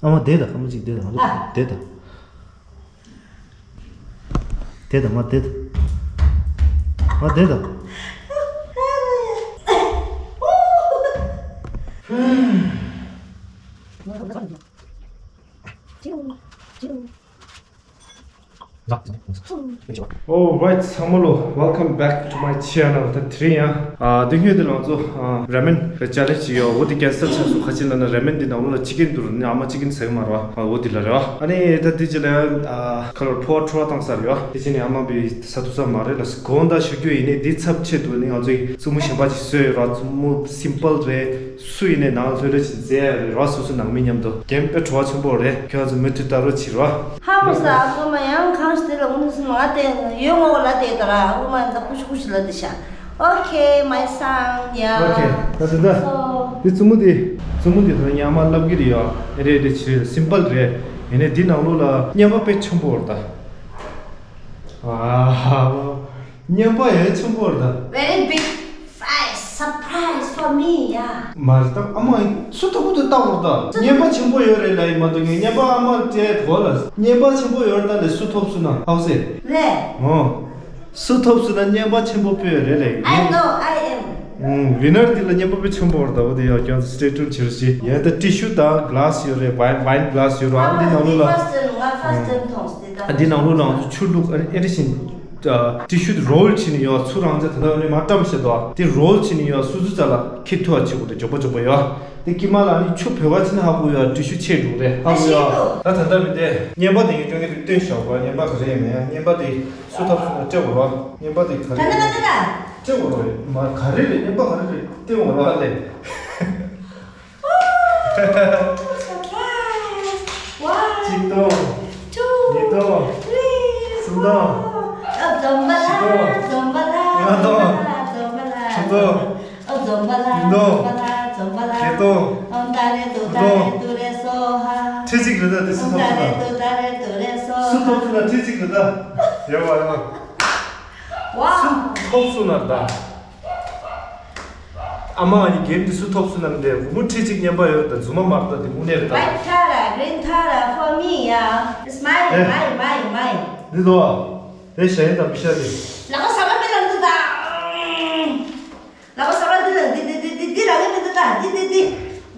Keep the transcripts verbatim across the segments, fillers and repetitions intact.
ཨ་མ་བསྡད་དང་། ཨ་མ་གཅིག་བསྡད་དང་། ང་ཚོ་བསྡད་དང་། བསྡད་དང་། མ་བསྡད་དང་། མ་བསྡད་དང་། Alright, ཚང་མ་ལོ། Welcome back to my channel. ད་དེ་རིང་ཡང་ཨ་དེ་སྔོན་དེ་ལ་ང་ཚོ་ཨ་ར་མེན་གི་ཅེ་ལེན་ཇི་ཅིག་ཡོད། འོ་དེ་ཀེན་སེལ་ཆགས་སོང་། ག་ཅི་ལབ་ན་ར་མེན་དེ་ནང་ལོགས་ལ་ཅི་ཀེན་འདུག་ར། ནི་ཨ་མ་ཅི་ཀེན་ཟ་གི་མ་རེད་པ། ཨ་འོ་དེ་ལ་རེད་པ། ཨ་ནི་ད་དེ་རྗེས་ལ་ཡང་ཨ་ཁ་ལོར་ཕོ་བ་ཁྲོ་བ་བཏང་ས་རེད་པ། དེ་རྗེས་ནས་ཨ་མ་བི་ཟ་ཐུབ་ས་མ་རེད་ལབ་སོང་། དགོངས་དག་ཞུ་རྒྱུ་ཡིན། ནི་དེའི་ཚབ་ཆེད་དུ་ནི་ང་ཚོས་བཙུན་མོ་གཞན་པ་ཅིག་བཟོས་ཡོད་ར། བཙུན་མོ་སིམ་པལ་རེད། སུ་ཡིན་ནའི་ནང་ལྷོད་ལྷོད་ཅིག་མཛད་ཡ་རེད་ར། སོ་སོ་ནང་མི་མཉམ་དུ། གན་དཔེ་བྲོ་བ་ཆེན་པོ་རེད། ཁྱོད་ཚོ་མུ་མཐུད་ལྟ་རོགས་བྱེད་ར། ཧ་གོ་སོང་། ཨ་ཁུ་མ་ཡང་གང་ཞིག་དེ་ལ་འུ་ནི་སུ་མ་དེ་ཡོད་ངོ་ལ་དེ་ད་ར། ཨ་ཁུ་མ་ད་ཀུ་ཤུ་ཀུ་ཤུ་ལ་དེ་ཤ། Okay, my son, yeah. Okay, ད་དེ་ད། So དེ་བཙུན་མོ་དེ། བཙུན་མོ་དེ་ད་ཉག་མ་ལབ་གི་རེད་ཡ། རེད་རེད། ཆེ་སིམ་པལ་རེད། ཡིན་ནའི་འདི་ནང་ལོགས་ལ་རྔན་པ་དཔེ་ཆེན་པོ་རེད་ད། ཨ་ཧ། རྔན་པ་ཡང་ཆེན་པོ་རེད་ད། Very big prize, surprise for me, yeah. མ་རེད་ད། ཨ་མ་སུ་ཐོབ་པོ་དེ་ལྟ་བུར་ད། རྔན་པ་ཆེན་པོ་ཡོད་རེད་ལབ་ཡིན་མ་གཏོགས། ངས་རྔན་པ་ཨ་མར་སྤྲད་དོ་ལ། རྔན་པ་ཆེན་པོ་ཡོད་རེད་ད་ལས། སུ་ཐོབ་སུ་ན་ཧའོ་སེ། རེད། ཨོ། སུ་ཐོབ་སུ་ན་རྔན་པ་ཆེན་པོ་དཔེ་ཡོད་རེད་ལས། I know, I am. ཨུམ། ཝི་ནར་འདི་ལ་རྔན་པ་དཔེ་ཆེན་པོ་རེད་ད། འོ་དེ་ཡང་ཁྱོད་ཚོ་སི་ཊེ་ཊུན་བྱེད་རོགས་བྱེད། ཡང་ད་ཊི་ཤུ་དང་གི་ལ་སི་ཡོད་རེད། ཝའིན་ཝའིན་གི་ལ་སི་ཡོད་རེད། ཨ་འདི་ནང་ལོགས་ལ། First time, ང་first time མཐོང་སྟེ་ད། ཨ་འདི་ནང་ལོགས་ལ་ང་ཚོ་ཆུ་བླུགས། ཨ་ཨེ་འདྲ་བཞིན། ཊི་ཤུ་དེ་རོལ་བྱས་ནས་ཡོད། ཚུར་རང་ཚད་ད་ལྟ་ནས་མར་བཀྲམ་བཞག་འདུག་དེ་རོལ་བྱས་ནས་ཡོད། སོ་སོ་རྩ་ལ་འཁྱེར་ཐུབ་པ་བྱེད་དགོས་རེད། མགྱོགས་པོ་མགྱོགས་པོ་ཡོད། དེ་དཀྱིལ་མ་ལ་ནི་ཆུ་བོད་པ་ཕྱིན་ན་ཧ་གོ་ཡོད། ཊི་ཤུ་ཆད་འགྲོ་རེད། ཧ་གོ་ཡོད། ད་ད་ལྟ་མི་དེ་རྔན་པ་དེ་ངས་སྟོན་གི་འདུག་སྟོན་ཤོག་པ། རྔན་པ་ག་རེ་ཡིན་མིན། རྔན་པ་དེ་སུ་ཐོབ་སུ་ན་སྤྲད་དགོས་རེད། རྔན་པ་དེ་ག་རེ་རེད། སྤྲད་དགོས་རེད། མ་ག་རེ་རེད། རྔན་པ་ག་རེ་རེད། སྟོན་དགོས་རེད་ལས། Surprise! One, གཅིག་སྟོང་། Two, གཉིས་སྟོང་། Three, གསུམ་སྟོང་། Four. ཨ་འཛོམས་པ་ལ། བཞི་སྟོང་། འཛོམས་པ་ལ། ལྔ་སྟོང་། འཛོམས་པ་ལ། དྲུག་སྟོང་། ཨ་འཛོམས་པ་ལ། བདུན་སྟོང་། འཛོམས་པ་ལ། འཛོམས་པ་ལ། བརྒྱད་སྟོང་། ཨོཾ་ཏཱ་རེ་ཏུཏྟཱ་རེ་ཏུ་རེ་སྭཱ་ཧཱ། ཁྲི་གཅིག་རེད་ད། དེ་སུ་ཐོབ་སུ་ན། ཏཱ་རེ་ཏུཏྟཱ་རེ་ཏུ་རེ་སྭཱ་ཧཱ། སུ་ཐོབ་སུ་ན་ཁྲི་གཅིག་རེད་ད། ཡ་ཝ་ཡ་ཝ། Wow. སུ་ཐོབ་སུ་ན་རེད་ད། ཨ་མ་ཨ་ནི་གེམ་འདི་སུ་ཐོབ་སུ་ན་མི་འདྲ། སྒོར་མོ་ཁྲི་གཅིག་རྔན་པ་ཡོད་རེད་ད། རྫུན་མ་མ་རེད་ད། འདི་དངོས་གནས་རེད་ད། White Tara, green Tara for me, yeah. It's mine, ཨེ། Mine, mine, mine. འདི་དོ། དེ་ཞལ་ཡིན་ད་མི་ཤ་དེ། ལག་པ་ཟ་བ་མི་ལ་འདི་ད། ལག་པ་ཟ་བ་འདི་ལ་འདི་འདི་འདི་འདི་འདི་ལ་འདི་འདི་ད། འདི་འདི་འདི།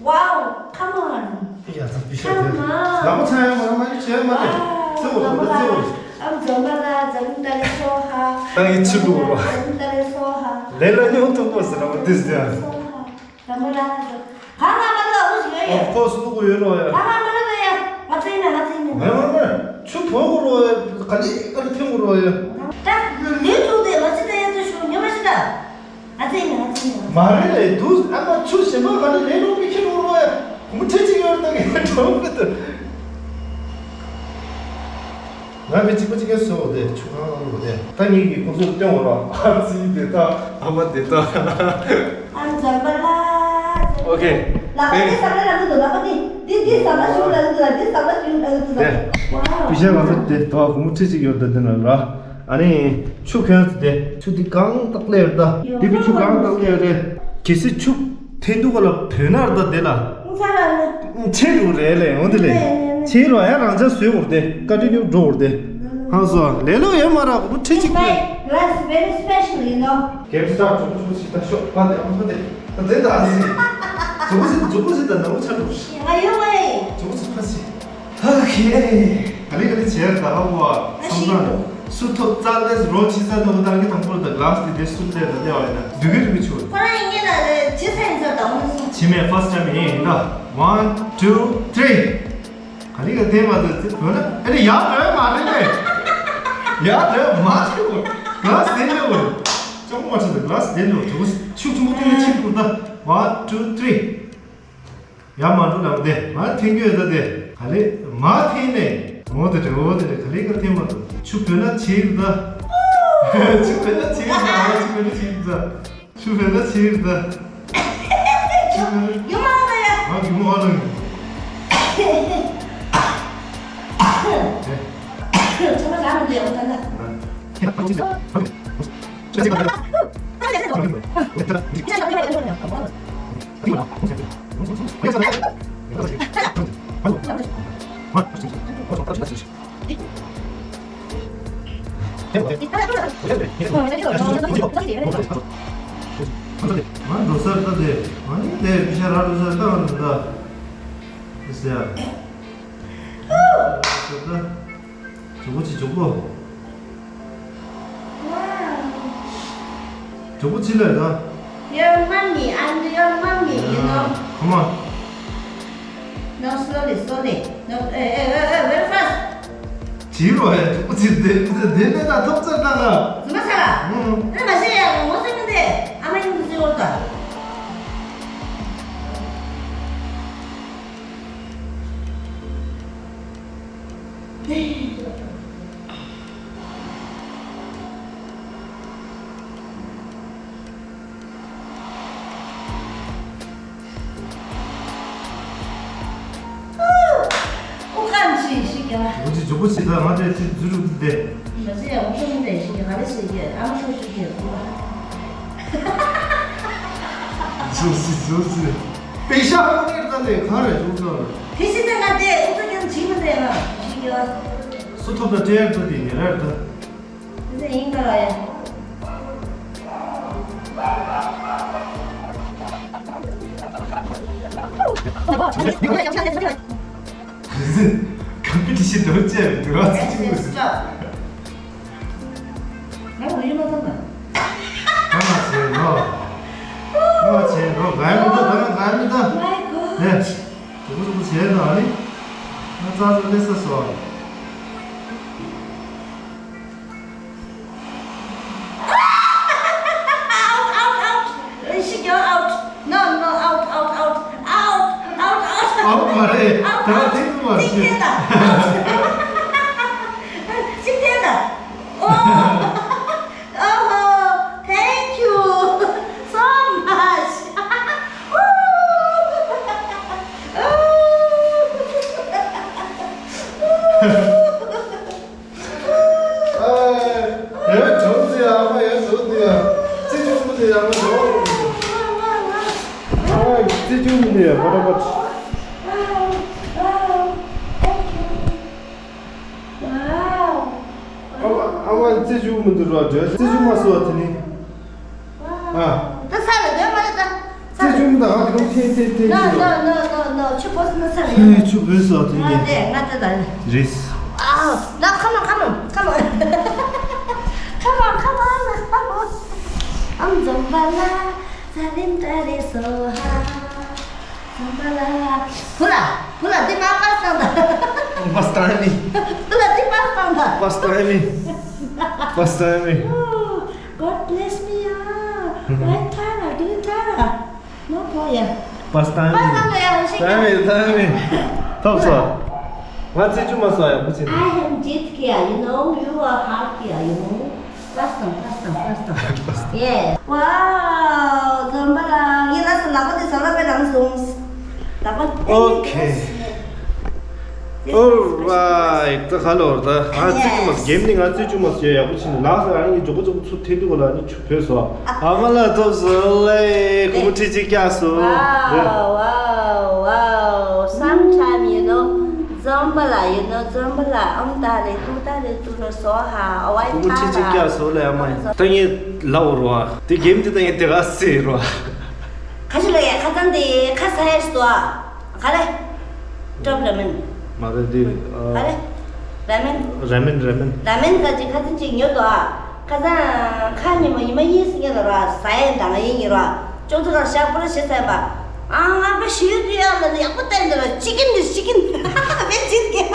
Wow, come on. ཡ་ཚ་པི་ཤ་དེ། Come on. ལག་པ་ཚ་ཡ་མ་ར་མ་ཡི་བྱས་མ་རེད། Wow, རྫུན་མ་རེད་ད། རྫུན་མ་རེད། ཨ་འཛོམས་པ་ལ་འཛོམས་ཏཱ་རེ་སྭཱ་ཧཱ། ད་ངས་ཆུ་བླུགས་རོགས། འཛོམས་ཏཱ་རེ་སྭཱ་ཧཱ། ལས་ལ་སྙོམས་ཐུབ་པོ་ཟེར་ན་མ་དེ་ཟེར་ཡ། སྭཱ་ཧཱ། འཛོམས་པ་ལ་འཛོམས། གང་ང་མ་ལ་འུ་ཡོད་ཡོད། ཨོ་ཁོ་སུ་ལུག་ཡོད་རོགས་ཡ། གང་ང་མ་ལ་ཡ། ང་ཚེ་ན་ང་ཚེ་ན། མ་མ་མ། ཆུ་བོ་གོ་རོགས་ཡ། ག་ལེ་ག་ལེ་ཐེངས་གོ་རོགས་ཡ། ད་ལུས་ཐུག་དེ་ང་ཚེ་ན་ཡ་ཏུ་ཤུ་ཉོ་མ་ཤི་ད། ང་ཚེ་ཡིན། ང་ཚེ་ཡིན། མ་རེད་ལས་འདུག་ཨ་མ་ཆུ་གཞན་པ་ག་རེ་ལས་ལོག་པའི་ཁྱི་རོ་རོ་ཡ། ཁོ་མོ་ཁྲི་གཅིག་ཡོད་ད་གི་གྲོང་པ་ད། ང་མི་གཅིག་པ་གཅིག་ག་སོ་དེ་ཆུ་ཁང་ལ་ལོག་དེ། ད་ངེད་ཀྱིས་ཁོ་ཚོར་སྟོན་འོ་ར། ཨ་ཙི་དེ་ད་ཨ་མ་དེ་ད། ཨ་འཛམ་བུ་ལ། ཨོ་ཁེ། ལག་པ་དེ་ས་ལ་ལ་འདུག་ལག་པ་དེ་དེ་དེ་ས་ལ་ཞུགས་ལ་འདུག་ལ་དེ་ས་ལ་ཞུགས་ལ་འདུག་ལ། དེ། ཝའོ། པི་ཤ་ང་ཚོ་དེ་ད་ཁོ་མོ་ཁྲི་གཅིག་ཡོད་ད་དེ་ན་ར། ཨ་ནི། ཆུ་གྱོན་ཚེ་དེ། ཆུ་དེ་གང་དག་སླེབས་རེད་ད། དེ་བི་ཆུ་གང་དག་སླེབས་རེད། གལ་སྲིད་ཆུ་འཐེན་དུས་ག་ལ་བུད་ན་རེད་ད་དེ་ལ། ཆེ་འགྲོ་རེད་ལས་འོང་དེ་ལས། ཆེ་རོ་ཡ་རང་ཅག་བཟོས་འོར་དེ། བཀའ་དྲིན་སྐྱོབ་འགྲོ་འོར་དེ། ཧང་སོ་ལས་ལོ་ཡོད་མ་ར་གོ་ཁྲི་གཅིག་པས། Glass very special, you know. གེམ་སི་ཊར་གྲོགས་པོ་ཞིག་ད་ཤོག་པ་དེ་ཨ་མ་དེ། ད་དེ་ད་ཨ་སི། གྲོགས་པོ་ཞིག་གྲོགས་པོ་ཞིག་ད་ནང་ཆ་འགྲོ། ང་ཡོད་མ་རེད། གྲོགས་པོ་ཞིག་ཕ་སི། ཧ་ཁེ། ག་ལེ་ག་ལེ་བྱས་ད་ཧ་གོ་བ། ཨ་ཤི། སུ་ཐོབ་རྩ་ལས་རོ་ཆི་ས་ནོ་ད་གི་དང་པོ་ད་ག་ལ་སི་དེ་སུ་ལས་ད་དེ་བ་ཡིན་ན་འདུག་གི་རིག་ཆུ། ཁོ་རང་ཡིན་ངེས་ལ་ཆི་ས་ཡིན་ས་དང་མོ་སོང་། ཆི་མེད་first time ཡིན་ཡིན་ད། One, two, three. ག་ལེ་ག་དེ་མ་དེ་དེ་བོད་ན་ཨེ་རེ་ཡག་དོན་མ་རེད་ལེ། ཡག་དོན་མ་རེད་གོ། ག་ལ་སི་དེ་ལེ་གོ། ཅོག་མ་ཆི་ད་ག་ལ་སི་དེ་ལེ་གོ། ཅོག་ཤུགས་ཆུང་མོ་དེ་ལ་ཆི་འདུག་ད། One, two, three. ཡར་མར་འགྲོ་ལབ་དེ། ང་འཐེན་རྒྱུ་ཡོད་ད་དེ། ག་ལེ་མར་འཐེན་ནས། འོ་དེ་རེད་འོ་དེ་རེད། ག་ལེ་ག་འཐེན་མ་ཐུབ། ཆུ་བོད་ན་བྱེད་ཡོད་ད། ཆུ་བོད་ན་བྱེད་ཡོད་ད། ཨ་ཆུ་བོད་ན་བྱེད་ཡོད་ད། ཆུ་བོད་ན་བྱེད་ཡོད་ད། ཆུ་བོད་ན། ཡོང་མ་ལ་ཡ། ང་རྒྱུ་མ་ཨ་ལ་ཡིན། ཆུ་བོད་ལ་མི་འདུག་ཡོང་ད་ད། ང་འགྲོ་སར་ལྟ་དེ། ང་ནི་དེ་པི་ཤ་ར་འགྲོ་སར་ལྟ་ང་འདི་ལྟ། ཨེ་ཟེར་ཡ། འགྲོ་པོ་ཆེ་འགྲོ་པོ། འགྲོ་པོ་ཆེ་ལས་ད། Your mommy, I'm your mommy, you know. Come on. No, slowly, slowly. No, eh, eh, eh, eh, very fast. བྱིས་རོ་ཨེ། འགྲོ་པོ་ཆེ་དེ་དེ་ནས་ད་ཐོབ་ཚར་ད་ག་ཟི་མ་ས་ལ། ཨུང་། ཨེ་མ་ཤེས་ཡ། ངོ་སེ་མི་འདི་ཨ་མ་ཡིན་འདི་ཟེར་བ་ད། ཨུ་ཁམ་ཆི་ཞིག་ག་འུ་ཅི་འཇུག་པོ་ཞིག་ད་ང་དེ་ཚིག་འཛུལ་རུ་དེ། མ་ཟེར་ཡ། འུ་ཁམ་དེ་ཞིག་ག་ག་རེ་ཞིག་ག་ཨ་མ་ཤོ་ཤོ་ག་གོ། ཟུ་ཟི་ཟུ་ཟི། པེ་ཤ་ཧ་ནེ་ད་ནེ་ག་རེ་འཇུག་ད། དེ་ཞིག་ད་ང་དེ་ཨུ་ཚོ་ཀྱང་ཇི་མ་དེ་ང་ཞིག་ག་སུ་ཐོབ་ད་ཏྲེ་ཡར་ད་དེ་ཉེ་ར་ད། དེ་ཡིན་ད་ལ་ཡ། ཀམ་པི་ཊི་ཤན་འགྲོ་བྱས་འདུག་ར་ཚིག་ཅིག་མི་ཟེར། ང་འུ་ཡོད་མ་ཐོན་ན། ང་མ་བྱས་ནོ། ང་མ་བྱས་ནོ། ང་མི་ད། ད་ང་མི་ད། ནས། དུ་བུ་དུ་བུ་བྱས་ན་ཨ་ནི། ང་རྩ་རྩ་ལས་ས་སོ། Out, out, out. She go out. No, no, out, out, out. Out, out, out. Out མ་རེད། ད་ཐེངས་མ་ཅིག་ཐེན་ད། ཅིག་ཐེན་ད། Oh, oh, thank you so much. ཨ། ཡ་ཇོ་ཟེར་ཡ། ཨ་མ་ཡ་ཇོ་ཟེར་ཡ། ཙི་ཅུང་མི་ཟེར་ཡ། ཨ་མ་ཇོ། ཨ། ཙི་ཅུང་མི་ཟེར་ཡ། ཕ་ཏ་ཕ་ཏ། ཨ་མ། ཨ་མ་ཙི་ཅུང་མི་འདུག་ར། ཇོ་ཙི་ཅུང་མ་ཟེར་བ་དེ་ནི། ཨ། ད་ས་ལ་ཡོད་མ་རེད་ད། ཙི་ཅུང་དང་ཨ་ཁུ་ཐེ་ཐེ་ཐེ། No, no, no, no, no. ཆུ་བོ་སི་ན་ས་རེད། ཨེ། ཆུ་བོ་སི་ཐེ་ང་ཐེ། ང་ཐེ་ད་རེད། རེད། ཨ། No, come on, come on, come on. Come on, come on, come on. ཨམ་འཛོམས་པ་ལ་ས་ལིམ་ཏྲ་རེ་སོ་ཧ། འཛོམས་པ་ལ། བུ་ལ། བུ་ལ་འདི་མ་པར་བཏང་ད། First time. བུ་ལ་འདི་པར་བཏང་ད། First time. First time. God bless me, ah. Why Tara? Do you Tara? No, boy, yeah. First time. First time, yeah, she time is time. ཐོབ་སོང་། ང་ཚེ་ཆུ་མ་སོང་ཡ་བུ་ཚེ། I am Jit Kia, you know, you are hard Kia, you know. First time, first time, first time. Yes. Wow, འཛོམས་པ་ལ། ངས་ལ་སོ་ལག་པ་དེ་ཟ་ལ་པའི་ནང་སོང་། ལག་པ། Okay. Alright. ད་ག་ལོར་ད་ང་ཚེ་ཆུ་མ་སོང་། གེམ་ནི་ང་ཚེ་ཆུ་མ་སོང་ཡ་ཡག་པོ་ཕྱིན་ནས་ལགས་སོ། ཨ་ནི་ཇོ་ཀོ་ཇོ་ཀོ་ཚུར་ཐེན་དུས་གོ་ལ་ནི་ཆུ་བོས་སོ། ཨ་མ་ལ་ཐོབ་སོང་ལེ། ཁོ་མོ་ཁྲི་གཅིག་བཀྱག་སོང་། Wow, wow, wow. Sometime, you know, འཛོམས་པ་ལ། you know, འཛོམས་པ་ལ། ཨམ་ད་རེ་ཏུ་ད་རེ་ཏུ་རོ་སོ་ཧ། ཨ་ཝའི་ཁོ་མོ་ཁྲི་གཅིག་བཀྱག་སོང་ལེ། ཨ་མ་ད་ངས་ལབ་རོ། དེ་གེམ་དེ་ད་ངས་དེ་ག་སེ་རོ། ཁ་ཆེ་ལོ་ཡ། ཁ་ཚང་དེ་ཁ་ས་ཡ་སོ། ག་རེ། ཀྲོབ་ར་མེན། མ་རེད་དེ། ག་རེ། ར་མེན། ར་མེན་ར་མེན། ར་མེན་ཁ་ཅིག་ཁ་ཚིག་ཅིག་ཉོ་དོ་ཨ། ཁ་སང་ཁ་ཉི་མ་ཉི་མ་གཉིས་སི་ཉེ་ལ་ར་ཟ་ཡ་འདང་ཡིན་ཉི་ར། ཅོག་ཙེ་ལ་ཞག་པོ་ལ་ཞེ་ས་ཡ་པ། ཨ་ང་པ་ཞི་ཡོད་དུ་ཡ་ལ་ཡག་པོ་བསྟན་འདི་ལ་ཅི་ཀིན་འདི་ཅི་ཀིན། བེ་ཅི་ཀིན།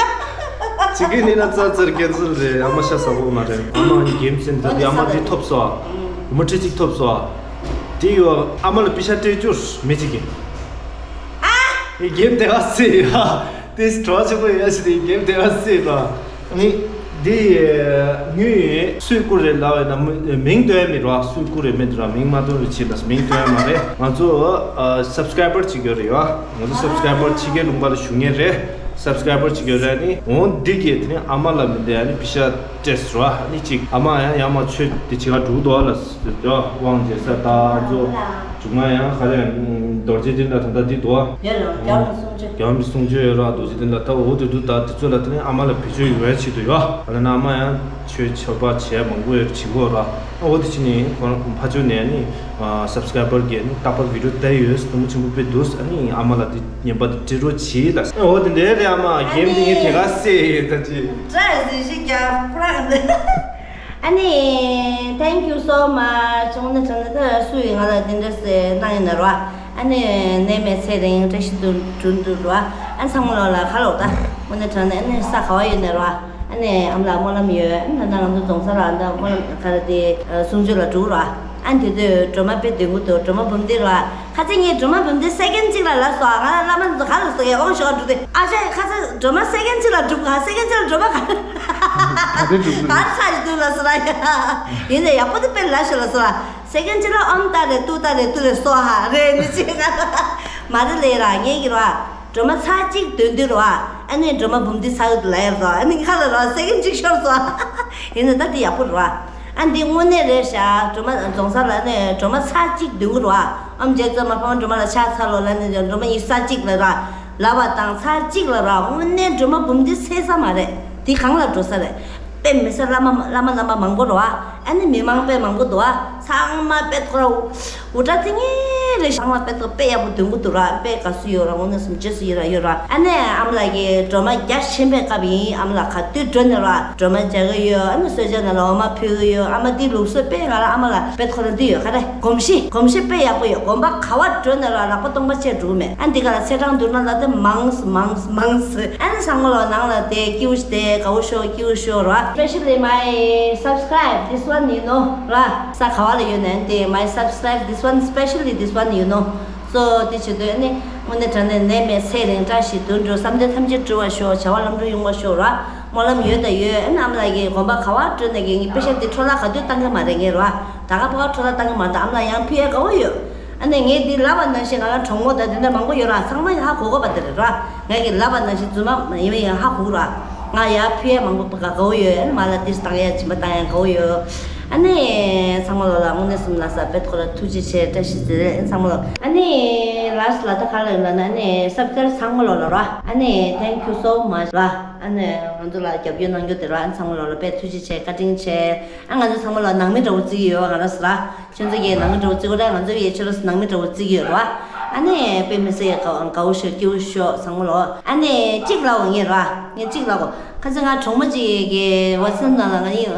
ཅི་ཀིན་ཡིན་ན་ཙར་ཙར་ཀན་སལ་རེད། ཨ་མ་ཤ་ཟ་བོ་མ་རེད། ཨ་མ་གེམ་སེན་ད་དེ་ཨ་མ་དེ་ཐོབ་སོ་ཨ། མུ་ཁྲི་གཅིག་ཐོབ་སོ་ཨ། དེ་ཡོ་ཨ་མ་ལ་པི་ཤ་སྤྲད་རྒྱུར་མི་གཅིག་གིས། ཨ། ངས་གེམ་དེ་ག་སེ་ཡ། དེ་བྲོ་ཆེ་པོ་ཡ་ཞིག་དེ་གེམ་དེ་ག་སེ་ཡ། ནི་དེ་ངུས་སུས་བསྐུར་རེད་ལབ་ཡ་ན་མིང་སྟོན་མི་རོགས། སུས་བསྐུར་རེད་མེད་ར། མིང་མ་སྟོན་རེ་བྱེད་ལ་མིང་སྟོན་མ་རེད། ང་ཚོ་སབ་སི་ཀ་རའི་བར་གཅིག་ཡོད་རེད་ཡ། ང་ཚོ་སབ་སི་ཀ་རའི་བར་ཕྱི་རྒྱལ་ལུང་པ་ལ་བཞུགས་མཁན་རེད། སབ་སི་ཀ་རའི་བར་གཅིག་ཡོད་རེད། ནི་འོང་འདི་གས་དེ་ནི་ཨ་མ་ལ་མི་འདི་ཡ་ནི་པི་ཤ་སྤྲད་རོགས། ནི་གཅིག་ཨ་མ་ཡང་ཡང་མ་ཆོས་དེ་བྱེད་ག་འགྲོ་འདུག་ལ། དབང་རྗེ་ས་ད་ཚོ། གཞུག་མ་ཡང་ག་རེ་རྡོ་རྗེ་གདན་ལ་ད་ལྟ་འདི་འདུག་ཨ། ཡོད་རེད། རྒྱལ་བ་རིན་པོ་ཆེ་གསུང་ཆོས། རྒྱལ་བ་རིན་པོ་ཆེ་གསུང་ཆོས་ཡོད་ར། རྡོ་རྗེ་གདན་ལ་ད་འོ་དེ་འདུག་ད་དེ་ཚོ་ལ་དེ་ནས་ཨ་མ་ལ་བེད་སྤྱོད་ཡོང་བའི་ཆེད་དུ་ཡོད་ཨ། ལ་ན་ཨ་མ་ཡང་ཆོས་ཆོས་པ་བྱས་མང་པོ་ཡོད་བྱེད་གོ་ར། ཨ་འོ་དེ་ཕྱི་ནས་ཁོ་རང་ཕ་ཆོས་ནས་ནི་སབ་སི་ཀ་རའི་བར་གྱིས་ནི་རྟག་པར་བི་ཌིའོ་བལྟས་ཡོད། སྟོན་མོ་ཆེན་པོ་དཔེ་འདུག་ཨ་ནི་ཨ་མ་ལ་དེ་ངན་པ་དེ་སྤྲད་རོགས་གྱིས་ལ། ཨ་འོ་དེ་འདྲ་རེད། ཨ་མ་རྒན་དེ་ངས་དེ་ག་སེ་ཡོད་ད་ཅི། ཨ་ནི། Thank you so much. དངོས་གནས་དྲང་གནས་ད་སུ་ཡིས་ང་ལ་དེ་འདྲ་ཟེར་གནང་ཡིན་ན་རོ། ཨ་ནི་ནད་མེད་ཚེ་རིང་བཀྲ་ཤིས་དོན་གྲུབ་འདུག་རོ། ཨ་ཚང་མ་ལོ་ལ་ཁ་ལོག་ད། དངོས་གནས་དྲང་གནས་ཨ་ནི་ས་ག་བ་ཡོད་ནས་རོ། ཨ་ནི་ཨ་མ་ལགས་སྨོན་ལམ་ཡོད། ཨ་ནི་ད་ལྟ་ང་ཚོ་རྫོང་སར་ཨ་ད་སྨོན་ལམ་ག་རེ་དེ་གསུང་ཆོས་ལ་འགྲོ་རོ། ཨ་ནི་དེ་དུས་སྒྲོལ་མ་དཔེ་འདོན་གྱི་འདུག་སྒྲོལ་མ་འབུམ་སྡེ་རོ། ཁ་ཚིག་ངས་སྒྲོལ་མ་འབུམ་སྡེ་སེ་ཀེན་གཅིག་ལ་ལབ་སོང་། ང་ལ་བླ་མ་ཚོ་ག་ལ་སོང་ཡ་དབང་ཞོག་འགྲོ་དེ། ཨ་ཅག་ཁ་ཚིག་སྒྲོལ་མ་སེ་ཀེན་གཅིག་ལ་སྒྲུབ་ག་སེ་ཀེན་གཅིག་ལ་སྒྲོལ་མ་ག་ག་རེ་སྒྲུབ་གི་ག་རེ་ཚར་ཞིག་འདུག་ལབ་སོང་ར་ཡ། ཡིན་ནའི་ཡག་པོ་དེ་དཔེ་ལབ་ཤོག་ལབ་སོང་ར། སེ་ཀེན་གཅིག་ལ་ཨོམ་ཏཱ་རེ་ཏུ་ཏཱ་རེ་ཏུ་རེ་སོ་ཧ་རེ་ནི་ཅི་ག་མ་རེད་ལེ་ར། ངས་ཀྱི་ར་སྒྲོལ་མ་ཚར་གཅིག་འདོན་དུས་ར། ཨ་ནི་སྒྲོལ་མ་འབུམ་སྡེ་ཚར་ཡོད་ལ་ཡར་ར། ཨ་ནི་ཁ་ལ་ར་སེ་ཀེན་གཅིག་ཤོར་སོང་། ཡིན་ནའི་ད་དེ་ཡག་པོ་རེད་ར། ཨ་འདི་དངོས་གནས་རེད་ཤག་སྒྲོལ་མ་རྫོང་སར་ལ་ནས་སྒྲོལ་མ་ཚར་གཅིག་འདོན་གྱི་རེད་བ། ཨམ་རྗེ་བཙུན་མ་ཕ་མ་སྒྲོལ་མ་ལ་ཕྱག་འཚལ་ལོ་ལབ་ནས་སྒྲོལ་མ་ཡིན་ས་གཅིག་ལ་ར། ལབ་པ་དང་ཚར་གཅིག་ལ་ར་དངོས་གནས་སྒྲོལ་མ་འབུམ་འདི་སེལ་ས་མ་རེད། འདི་གང་ལ་འགྲོ་ས་རེད། དཔེ་མི་སྲིད་བླ་མ་བླ་མ་བླ་མ་མང་པོ་རེད་བ། ཨ་ནི་མི་མང་དཔེ་མང་པོ་འདུག་བ། ཚང་མ་དཔེ་ཁོ་ར་འུར་སྒྲ་ཙི་ངེ་རེ་ཚང་མ་དཔེ་ཐོག་དཔེ་ཡག་པོ་འདོན་གྱི་འདུག་ར། དཔེ་དགའ་བསུ་ཡོད་ར། དངོས་གནས་སུ་རྗེས་སུ་ཡི་རང་ཡོད་ར། ཨ་ནི་ཨ་མ་ལགས་ཀྱིས་སྒྲོལ་མ་རྒྱ་ཆེན་པོའི་སྐབས་ཡིན། ཨ་མ་ལགས་ག་དུས་འགྲོ་ནས་ར་སྒྲོལ་མ་རྒྱག་གི་ཡོད། ཨ་ནི་གསོལ་ཇ་ནང་ལ་འོ་མ་ཕུལ་གི་ཡོད། ཨ་མ་འདི་ལུགས་སྲོལ་དཔེ་ང་ར་ཨ་མ་ལགས་དཔེ་ཁོ་ར་འདི་ཡོད་ག་རེ། གོམས་གཤིས་གོམས་གཤིས་དཔེ་ཡག་པོ་ཡོད། དགོན་པ་ག་བར་འགྲོ་ནས་ར་ལག་པ་སྟོང་པ་བྱས་འགྲོ་གི་མེད། ཨ་འདི་ག་ལ་ཚེས་གྲངས་བསྡུར་ན་ལ་དེ་མང་མང་མང་། ཨ་ནི་ཚང་མ་ལོ་ནང་ལ་དེ་སྐྱིད་པོ་ཞིག་དེ་དགའ་བོ་ཤོག་སྐྱིད་པོ་ཤོག་ར། Especially my subscribe this one, you know ར། ས་ག་བ་ལ་ཡོད་ནས་དེ། My subscribe this one, you know. So དེ་བྱེད་དུས་ནི་དངོས་གནས་དྲང་གནས་ནད་མེད་ཚེ་རིང་བཀྲ་ཤིས་དོན་གྲུབ། བསམ་དོན་ཐམས་ཅད་འགྲུབ་པར་ཤོག་བྱ་བ་ལམ་འགྲོ་ཡོང་བར་ཤོག་ར། སྨོན་ལམ་ཡོད་དང་ཡོད། ཨ་ནི་ཨ་མ་ལགས་ཀྱིས་དགོན་པ་ག་བ་འགྲོ་ནས་ཀྱི་ངའི་པེ་ཤ་དེ་འཕྲོ་བརླག་ག་དུས་བཏང་གི་མ་རེད་ངས་ར། ད་ག་པ་ག་འཕྲོ་བརླག་བཏང་གི་མ་རེད། ཨ་མ་ལགས་ཡང་ཕུལ་ཡས་དགའ་བོ་ཡོད། ཨ་ནི་ངས་འདི་ལབ་པ་ནང་བཞིན་ང་རང་གྲོགས་མོ་དང་དེ་འདྲ་མང་པོ་ཡོད་ར། ཚང་མ་ཧ་གོ་གོ་བ་དེ་རེད་ར། ངས་ཀྱི་ལབ་པ་ནང་བཞིན་རྫུན་མ་ཡིན་པ་ཡང་ཧ་གོ་ར། ང་ཡར་ཕུལ་ཡས་མང་པོ་དགའ་བོ་ཡོད། ཨ་ནི་མ་ལ་ཏིས་བཏང་ཡས་སྦྱིན་པ་བཏང་ཡས་དགའ་བོ་ཡོད། ཨ་ནི་ཚང་མ་ལོ་ལ་དངོས་གནས་སུ་ལ་ས་དཔེ་ཁོ་ར་ཐུགས་རྗེ་ཆེ། བཀྲ་ཤིས་བདེ་ལེགས་ཚང་མ་ལོ། ཨ་ནི་ལ་ས་ལ་ད་ག་ལ་ཡོད་ལ་ན། ཨ་ནི་སབ་སི་ཀ་རའིབ་ཚང་མ་ལོ་ལ་ར། ཨ་ནི་thank you so much ར། ཨ་ནི་ང་ཚོ་ལ་རྒྱབ་སྐྱོར་གནང་རྒྱུ་དེ་ར། ཨ་ནི་ཚང་མ་ལོ་ལ་དཔེ་ཐུགས་རྗེ་ཆེ། བཀའ་དྲིན་ཆེ། ཨ་ང་ཚོ་ཚང་མ་ལོ་ནང་མི་འདྲ་བོ་བརྩི་གི་ཡོད་ང་ར་ས་ར། ཁྱོད་ཚོ་གིས་ནང་མི་འདྲ་བོ་བརྩི་གོ་ར། ང་ཚོ་ཡི་ཁྱོད་ར་ས་ནང་མི་འདྲ་བོ་བརྩི་གི་ཡོད་ར། ཨ་ནི་དཔེ་མི་སྲིད་ཡ་དགའ་དགའ་བོ་ཤོག་སྐྱིད་པོ་ཤོག་ཚང་མ་ལོ། ཨ་ནི་གཅིག་ལབ་འོ་ངས་ར། ངས་གཅིག་ལབ་འོ། ཁ་སང་ང་གྲོགས་མོ་གཅིག་གི་ཝ་ཊི་སེབ་ནང་ལ་ང་ཡི་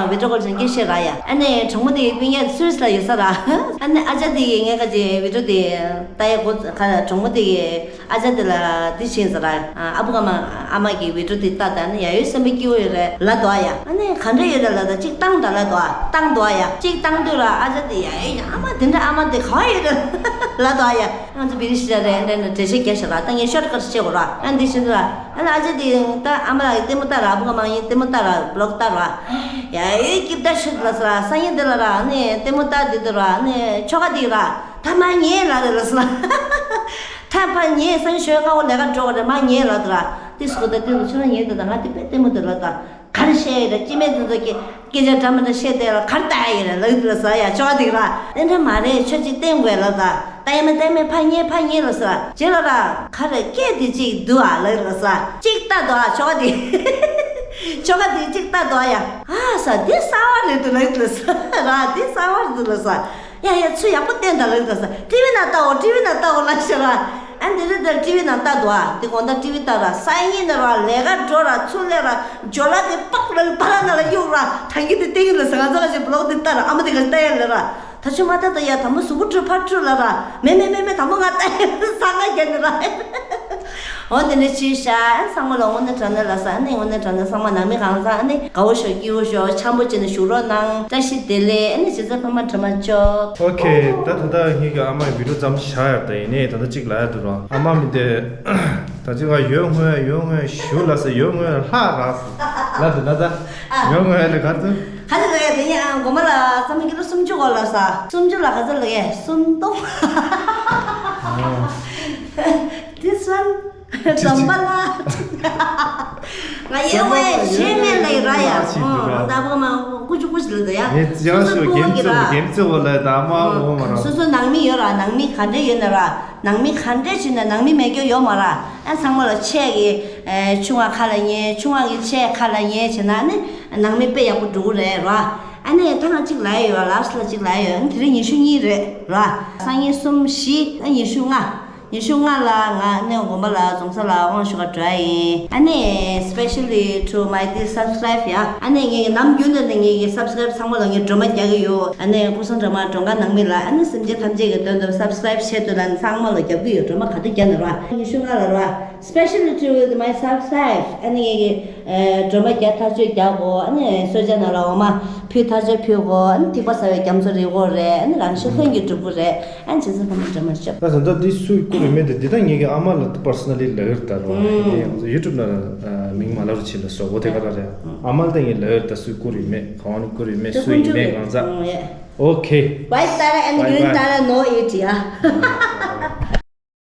བི་ཌི་ཡོ་ཀོལ་བྱས་སྐད་བཤད་ར་ཡ། ཨ་ནི་གྲོགས་མོ་དེ་གི་སྤུན་ཀྱག་སུད་སི་ལ་ཡོད་ས་ར། ཨ་ནི་ཨ་ཅག་དེ་གི་ངས་ཁ་ཅིག་བི་ཌི་ཡོ་དེ་ལྟ་ཡ་གོ་ཁ་གྲོགས་མོ་དེ་གི་ཨ་ཅག་དེ་ལ་འདི་བྱིན་ཟེར་ར། ཨ་བུ་ག་མ་ཨ་མ་གི་བི་ཌི་ཡོ་དེ་ལྟ་ད་ནི་ཡ་ཡོད་སེམས་པ་སྐྱིད་པོ་ཡོད་རེད་ལབ་འདུག་ཨ་ཡ། ཨ་ནི་ག་འདྲ་ཡོད་རེད་ལབ་ད་གཅིག་བཏང་ད་ལབ་འདུག་ཨ། བཏང་འདུག་ཨ་ཡ། གཅིག་བཏང་དུས་ར་ཨ་ཅག་དེ་ཡ་ཡོད་ཨ་མ་དེ་འདྲ་ཨ་མ་དེ་ག་བ་ཡོད་རེད་ལབ་འདུག་ཨ་ཡ། ང་ཚོ་བི་རི་ཤི་ར་རེད་འདྲ་འདྲ་འགྲེལ་བཤད་རྒྱག་ཤག་ར། ད་ངས་ཤོ་ཊི་ཀཊ་བྱེད་དགོས་ར། ཨ་འདི་བྱེད་འདུག་ར། ཨ་ནི་ཨ་ཅག་དེ་ད་ཨ་མ་ལགས་ཀྱི་ལྟད་མོ་ལྟ་ར། ཨ་བུ་ག་མ་ཡིན་ལྟད་མོ་ལྟ་ར། བི་ལོག་ལྟ་ར། ཡ་ཡོད་སྐྱིད་ད་ཤོད་ལ་ས་ར། སང་ཉིན་དེ་ལ་ར་ཨ་ནི་ལྟད་མོ་ལྟ་དེ་དུ་ར་ཨ་ནི་ཁྱོ་ག་དེ་ར། ད་མ་ཉལ་ལ་རེད་ལ་ས་ར། ད་ཕ་ཉལ་སང་ཞོལ་ཁ་བོ་ལས་ཀ་འགྲོ་བ་རེད། མ་ཉལ་ལ་དུ་ར། དེ་སུ་གོ་ད་དེ་ལ་ཆུ་ར་ཉལ་དུ་ད་ང་དེ་པས་ལྟད་མོ་དེ་ལ་ད། ག་རེ་བཤད་ཡོད་རེད། སྐྱེ་དམན་དེ་ཚོ་གི་སྐད་ཆ་འདྲ་མི་འདྲ་བཤད་བསྡད་ལ་ག་རེ་ལྟ་ཡ་ཡོད་རེད་ལབ་ཡོད་ལ་ས་ཡ། ཁྱོ་ག་དེ་གི་ར་དེ་འདྲ་མ་རེད། ཁྱོད་ཅིག་བསྟན་དགོས་ལ་ད་ལྟ་ཡ་མི་ལྟ་མི་ཕ་ཉེ་ཕ་ཉེ་ལ་ས་རྗེས་ལ་ར་ག་རེ་སྐད་དེ་ཅིག་འདུག་ཨ་ལབ་ཡོད་ལ་ས། ཅིག་ལྟ་འདུག་ཨ་ཁྱོ་ག་དེ། ཁྱོ་ག་དེ་ཅིག་ལྟ་འདུག་ཨ་ཡ། ཨ་ས་དེ་གསར་བ་རེད་འདུག་ལབ་ཡོད་ལ་ས་ར། དེ་གསར་བ་རེད་འདུག་ལ་ས། ཡ་ཡ་ཚུལ་ཡག་པོ་བསྟན་ད་ལབ་ཡོད་ལ་ས། ཊི་ཝི་ནང་ལྟ་འོ། ཊི་ཝི་ནང་ལྟ་འོ་ལབ་ཤག་ར། ཨ་འདི་རེད་ད་ཊི་ཝི་ནང་ལྟ་འདུག་ཨ། དེ་དགོང་དག་ཊི་ཝི་ལྟ་ར། སང་ཉིན་ནས་ར་ལས་ཀ་འགྲོ་ར་ཚུར་སླེབས་ར་ཇོ་ལ་དེ་པག་ར་བ་ར་ནང་ལ་གཡུག་ར། ད་གིན་དེ་སྟེང་ལ་ས་ང་ཚོ་ག་ཞིག་བི་ལོག་དེ་ལྟ་ར། ཨ་མ་དེ་ག་ལྟ་ཡ་ལ་ར། ད་ཆུ་མ་ལྟ་ད་ཡ་ད་མོ་གཟུགས་པོ་བཀྲུ་ཕར་བཀྲུ་ལ་ར། མེ་མེ་མེ་མེ་ད་མོ་ང་ལྟ་ཡ་ས་ང་རྒྱ་ནི་ར། འོ་དེ་འདྲ་ཅིག་ཤག་ཨ་ཚང་མ་ལ་དངོས་གནས་དྲང་གནས་ལ་ས། ཨ་ནི་དངོས་གནས་དྲང་གནས་ཚང་མ་ནང་མི་གང་ཚང་ཨ་ནི་དགའ་བོ་ཤོག་སྐྱིད་པོ་ཤོག་འཆམ་པོ་བྱས་ནས་བཞུགས་རོགས་གནང་། བཀྲ་ཤིས་བདེ་ལེགས། ཨ་ནི་བྱེད་ས་ཕ་མ་དྲི་མ་ཅོག་ཨོ་ཁེ། ད་ད་ལྟ་ངེད་ཀྱི་ཨ་མའི་བི་ཌི་ཡོ་ཙམ་བཞག་ཡོད། ད་ཡིན་ནའི་ད་ལྟ་གཅིག་ལ་ཡ་འདུག་རོགས། ཨ་མ་མི་དེ་ད་གཅིག་ང་ཡོད་ངོས་ཡོད་ངོས་ཞུ་ལ་ས་ཡོད་ངོས་ལྷག་རག་ས་ལ་དུ་ན་ད་ཡོད་ངོས་ལ་གར་དུ་ག་ཚོད་ལ་ཡ་དེ་ཡང་སྒོ་མ་ལ་ས་མ་ཀི་ལོ་སུམ་ཅུ་འོག་ལ་ས་སུམ་ཅུ་ལ་ག་ཚོད་ལ་ཡ་སུམ་སྟོང་། This one. ཙམ་པ་ལ། ང་ཡེ་ཝེ་ཞེ་མེད་ལ་ཡི་ར་ཡ། ཨོ་ད་བུ་མ་བུ་ ཀུ་ཅི་ཀུ་ཅི་ལ་ད་ཡ། ངས་ཅི་ཡང་ཞུ་རྒན་བཙུགས་རྒན་བཙུགས་བ་ལ་ད་མ་འོ་མ་ར། སོ་སོ་ནང་མི་ཡོད་ར། ནང་མི་ག་འདྲ་ཡོད་ན་ར། ནང་མི་ག་འདྲ་བྱས་ན་ནང་མི་མེད་རྒྱུ་ཡོད་མ་ར། ཨ་ཚང་མ་ལ་ཆས་ཀྱི་ཆུང་བ་ཁ་ལ་ཉན། ཆུང་བ་གི་ཆས་ཁ་ལ་ཉན་བྱས་ན་ནི་ནང་མི་དཔེ་ཡག་པོ་འགྲོ་གི་རེད་ར། ཨ་ནི་ད་ང་གཅིག་ལ་ཡོད་ར། ལ་སི་ལ་གཅིག་ལ་ཡོད། ཨ་ནི་དེ་རིང་ཉི་ཤུ་གཉིས་རེད་ར། སང་ཉིན་གསུམ་བཞི། ཨ་ཉི་ཤུ་ལྔ། ཉི་ཤུ་ལྔ་ལ་ང་ནི་དགོན་པ་ལ་རྫོང་ས་ལ་དབང་ཞུ་ག་འགྲོ་ཡ་ཡིན། ཨ་ནི་specially to my dear subscribe ཡ། ཨ་ནི་ངའི་ནམ་རྒྱུན་དུ་ནི་ངའི་subscribe ཚང་མ་ལ་ངས་སྒྲོལ་མ་རྒྱག་གི་ཡོད། ཨ་ནི་ཀུན་བཟང་སྒྲོལ་མ་སྒྲོལ་དཀར་ནང་མི་ལ། ཨ་ནི་སེམས་ཅན་ཐམས་ཅད་ཀྱི་དོན་དུ་subscribe བྱེད་དུ་ལ་ནི་ཚང་མ་ལ་རྒྱབ་ཀྱི་ཡོད། སྒྲོལ་མ་ག་དུས་རྒྱག་ནི་ར། ཉི་ཤུ་ལྔ་ལ་ར། Specially to my subscribe ཨ་ནི་ངའི་སྒྲོལ་མ་རྒྱག་ཐག་གཅོད་རྒྱག་གོ། ཨ་ནི་གསོལ་ཇ་ནང་ལ་འོ་མ་ཕུལ་ཐག་གཅོད་ཕུལ་གོ། ཨ་ནི་ཐིགས་པ་ཟ་བའི་རྒྱ་མཚོ་རེག་གོ་རེད། ཨ་ནི་རང་གཤིས་ལྷུན་གྱིས་གྲུབ་གོ་རེད། ཨ་ནི་བྱས་ཙང་ཁོ་མོ་འདྲ་མ་ཤོག་ད་ད་ལྟ་འདི་སུས་བསྐུར་ཡོད་མེད་དེ་འདི་ད་ངེད་ཀྱི་ཨ་མ་ལ་personally ལབ་ཡོད་ད་རོ། ཨ་ནི་ཡང་YouTube ནང་ལ་མིང་མ་ལབ་རོགས་བྱེད་ལ་སོ་འོ་དེ་ག་ར་རེད། ཨ་མ་ལ་ད་ངས་ལབ་ཡོད་ད་སུས་བསྐུར་ཡོད་མེད་ག་བ་ནས་བསྐུར་ཡོད་མེད་སུ་ཡིན་མེད་གང་ཟག Okay. White ཏཱ་ར and green ཏཱ་ར no eat ཡ།